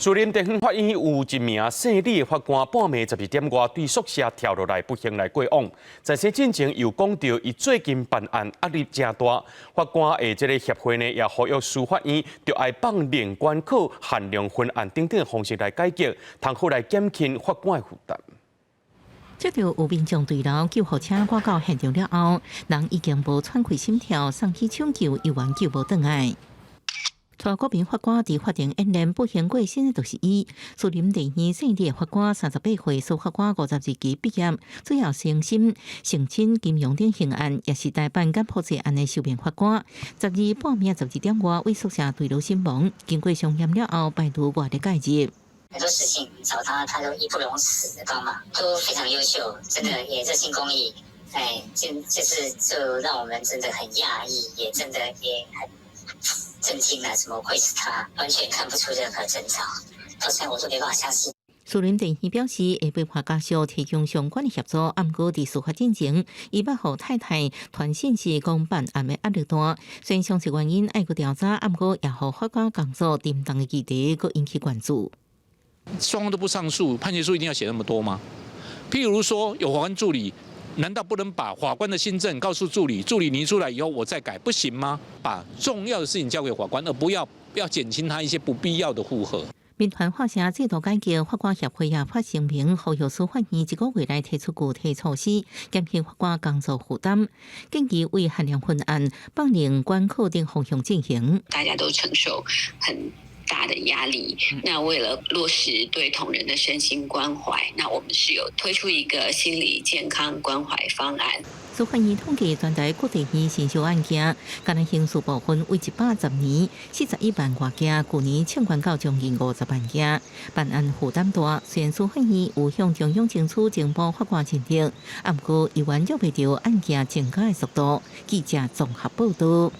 士林地方法院有一名姓李的法官，半暝12點外對宿舍跳落來，不幸來過往。在審進前又講著，伊最近辦案壓力誠大，法官的這个協會呢，也呼籲司法院著愛放靈關考、限量分案等等的方式來解決，通好來減輕法官的負擔。接著有民眾墜樓，救護車趕到現場了後，人已經無喘氣心跳，送去搶救，猶原救無轉來。蔡國民法官佇法庭演練不幸過身的就是伊。士林地院姓李的法官38歲，蘇法官52期畢業，主要專心性侵、金融等刑案，也是代辦柬埔寨案的受命法官。10日半暝12點外，佇宿舍墜樓身亡，經過相驗了後，排除外力介入。很多事情找他，他都義不容辭的幫忙，都非常優秀，真的也熱心公益。哎，這次就讓我們真的很訝異，也真的也很震驚啊！怎麼會是他？完全看不出任何徵兆，到現在我都沒辦法相信。士林地院表示，會陪伴家屬提供相關的協助，毋過佇司法進前，伊捌予太太傳訊息講辦案的壓力大，雖然詳細原因愛閣調查，毋過也予法官工作沉重的議題閣引起關注。雙方都不上訴，判決書一定要寫那麼多嗎？譬如說，有法官助理，難道不能把法官的心證告訴助理？助理擬出來以後，我再改，不行嗎？把重要的事情交給法官，而不要減輕他一些不必要的負荷。民團發聲制度改革，法官協會也發聲明，呼籲司法院這個月內提出具體措施，減輕法官工作負擔，建議為限量分案、放靈關考等方向進行。大家都承受很大的壓力，那為了落實對同仁的身心關懷，那我們是有推出一個心理健康關懷方案。司法院統計全台各地院刑事案件，干焦刑事部分為110年41萬外件，舊年衝關到將近50萬件，辦案負擔大。雖然司法院有向中央爭取增補法官人力，毋過猶原約袂著案件增加的速度。記者綜合報道。